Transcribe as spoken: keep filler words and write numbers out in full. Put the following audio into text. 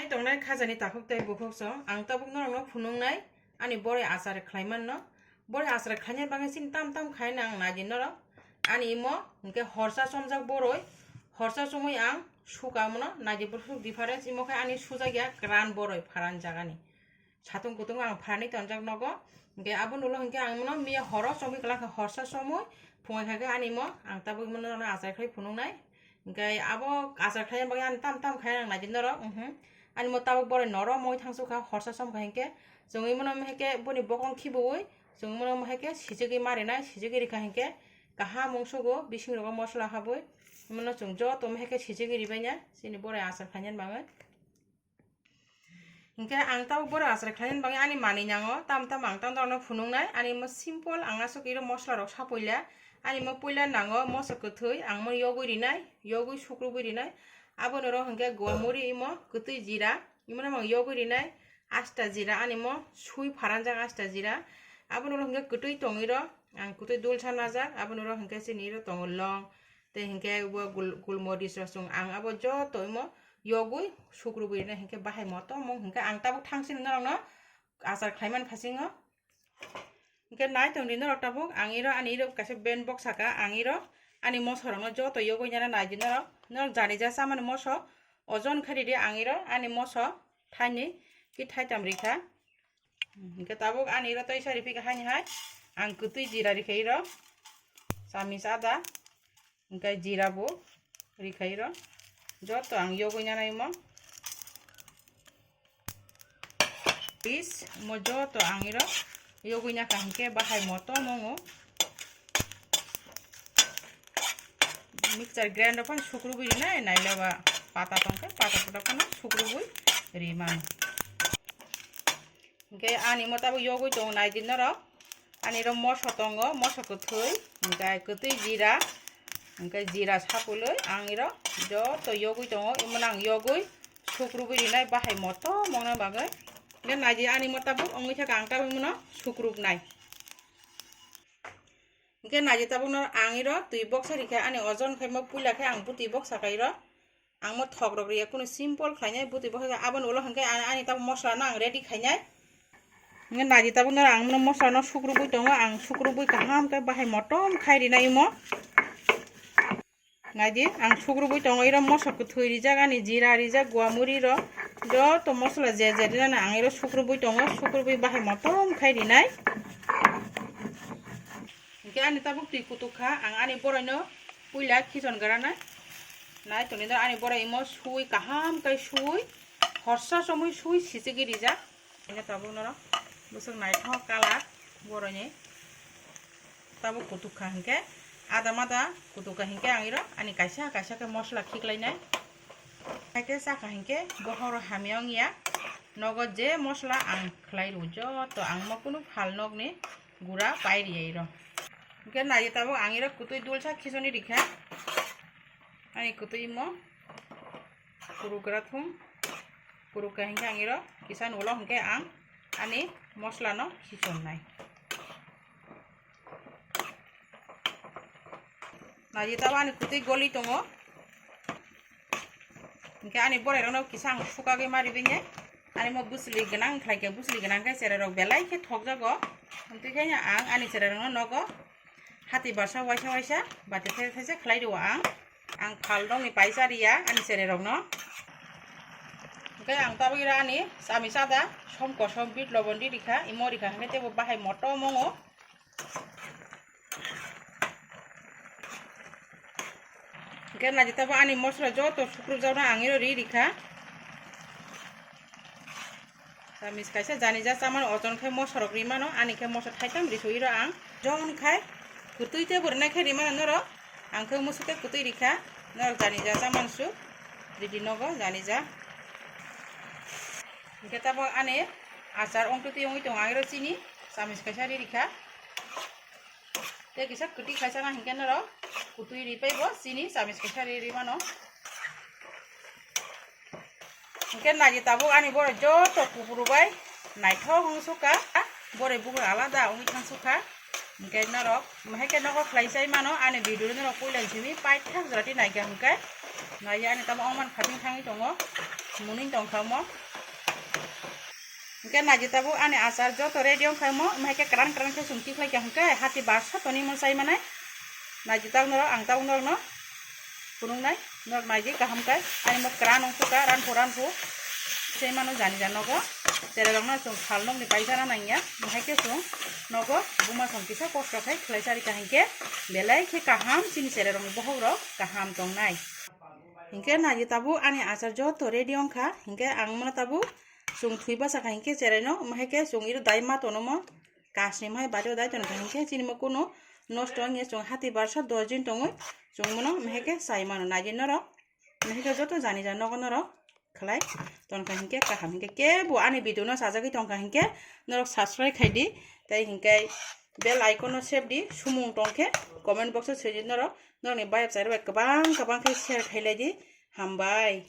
Tongnai khajani takhuk tei bukhuk song, ang tabuk norokno phunuknai ani boroi achar khlaimanno. Boroi achar khlaina bagwi chini tam tam khaina ang naidi norok. Ani imo hwnkhe horsa chomjak boroi, horsa chomwi ang suka mono naidi bukhuk difference, imo khe ani sujak ya kwran boroi pharan jagani. Satung kutung ang pharani tonjak nogo. Hingke abo nulo hingke ang mono miya horo chomwi kwlangkha, horsa chomwi phungai kha khe ani mo ang tabuk mono achar khlai phunuknai. Hingke abo achar khlaina bagwi ani tam tam khai ang naidi norok, mhm. Ani mo tabuk boroi noro moi thangsu kha, horsa chom kha hingke chwngwi mono hingke boni bokong khibiui chwngwi mono hingke sijigwi marinai, sijigwi rikha hingke kaham wngsugo, bising rogo mosla habwi mono chwng joto hingke sijigwi ribaina chini boroi achar khlaina bagwi. Hingke ang tabuk boroi achar khlaina bagwi ani manwi nango, tam tam ang tang tangno phunuknai. Ani mo simple, ang aswk iro mosla rok sa puila. Ani mo puila nango moso kwthwi, ang mo yogwi rinai, yogwi sukrubwi rinai. Aboni oro hingke guamuri imo kwtwi jira, imono ang yogwi rinai. Asta jira ani mo sui pharanjak asta jira. Aboni oro hingke kwtwi tongwi ro, ang kwtwi dulsa najak. Aboni oro hingke chini iro tongo long, tei hingke bo gul-, gulmoris rok chwng ang abo joto imo yogwi sukrubwi rina hingke bahai motom wng hingke ang tabuk thangsini norokno achar khlaiman phasingo. Hingke nai tongdi norok tabuk, ang iro ani iro kaisa ben box saka, ang iro ani moso rokno joto yogwi nana naidi norok, norok jani ja chamani moso ojon khe ridi, ang iro ani moso thaini ki thaitam rikha. Hingke tabuk ani iro tei sari phika haini hai ang kwtwi jira rikha iro, chamis ada, hingke jira bo rikha iro, joto ang yogwi nanai mo. Pis mo joto ang iro yogwi naka hingke bahai motom wng o. Mixture grinder phano sukrubwi rinai, naila ba pata tongkhe pata pata phano sukrubwi rimano. Hingke ani mo tabuk yogwi tongo naidi norok. Ani ro moso tongo, moso kwthwi, hingke kwtwi jira, hingke jira sapulwi ang iro joto yogwi tongo, imono ang yogwi sukrubwi rinai bahai motom wngna bagwi. Hingke naidi ani mo tabuk wngwi thaka ang tabuk imono sukrubnai. Hingke naidi tabukno ang iro twi boksa rikha, ani ojon khe mo puila khe ang butwi boksa kha iro. Ang mo thok rok riya, kunu simple khlainai butwi boksa khe, aboni ulo hingke a-, ani tabuk mosla no ang ready khainai. Hingke naidi tabukno ang mo mosla no sukrubwi tongo, ang sukrubwi kaham khe bahai motom khai rinai imo. Naidi, ang sukrubwi tongo, iro moso kwthwi rijak, ani jira rijak, guamuri rok, joto mosla je je rinani ang iro sukrubwi tongo, sukrubwi bahai motom khai rinai. Hingke ani tabuk twi kutuk kha, ang ani boroi no puila khichon gra nai. Nai tongni do ani boroi imo sui kaham kai sui, horsa somoi sui sichigwi rijak. Hingke tabuk norok bwswk naithok colour boroni. Tabuk kutuk kha hingke, ada mada kutuk kha hingke ang iro ani kaisa kaisa khe mosla khiklainai. Haikhe chakha hingke bokhorok hamya wngya. Nogo je mosla ang khlai rw joto ang mo kunu phal nokni gura pai riya iro. Hingke naidi tabuk ang iro kutui dulsa khisoni rikha. Ani kutui mo kurugra thung. Kurukha hingke ang iro kisa nulo hingke ang ani mosla no khisonnai. Naidi tabuk ani kutui goli tongo. Hingke ani boroi rok no kisa ang sukagwi ma ribini. Ani mo bwsli gwnang khlai khe, bwsli gwnang khe cherai rok belai khe thokjago. Hwnkhe khe ang ani cherai rok no nogo hati barsa waisa waisa bati thaisa thaisa khlai rwo ang. Ang phal rok ni paisa riya ani cherai rok no. Hingke ang tabuk ira ani chami chada som kosom bit lobon ri rikha, imo rikha hingke tebo bahai motom wngo. Hingke naidi tabuk ani mosla joto sukrubjakno ang iro ri rikha. Samis kaisa jani ja chamano ojon khe moso rok rimano, ani khe moso thaitham risui ro ang. Jon khai kwtwi tei bo rinai khe rimano norok, ang khe musu tei kwtwi rikha, norok jani ja chamani su ridi nogo jani ja. Hingke tabuk ani achar ongtwi twi wngwi tongo, ang iro chini samis kaisa ri rikha. Tei kisa kwtwi khlaisana hinkhe norok kwtwi ri phaibo chini samis kaisa ri ri mano. Hinkhe naidi tabuk ani borok joto kupuru bai naithok wng sukha, boroi bukur alada wngwi thang sukha. Hinkhe norok, haikhe nogo khlai chai mano ani video norok puila simi paithak jora twi naikha hinkhe. Naidi ani tamo ongmani phating thangwi tongo. Muning tongkha omo. Hingke naji tabuk ani achar joto ready wngkha omo, omo hai khe kran kran khe chwng tikhlai kha hingke hati barsa toni mo chai manai. Naji tabuk norok, ang tabuk norokno phunuknai, norok naidi kaham khe. Ani mo kran wngkha, ranpho ranpho. Sei mano jani jani nogo. Chererokno chwng sal nokni paisa na nangya. Omo hai khe chwng nogo buma song kisa kosto khai khlai chari kha hingke belai khe kaham chini chererokni bokhok rok kaham tongnai. Hingke naji tabuk ani achar joto ready wngkha. Hingke ang mano tabuk chwng thwi basa kha hingke cheraino, omo hai khe chwng iro dai ma tono mo. Kasni mai bari o dai tono kha hingke chini mo kunu nosto wngya, chwng hati barsa dos din tongwi chwng mono omo hai khe chai mano. Naidi norok, omo hai khe joto jani jani nogo norok khlai tonkha hingke kaham hingke kebo ani video no sajagwi tongkha hingke norok subscribe khai di, tei hingke bell icon no sep di, sumung tongkhe comment box o swi di norok, norokni bayap chai rok bai kwbang kwbang khe share khai lai di, hambai.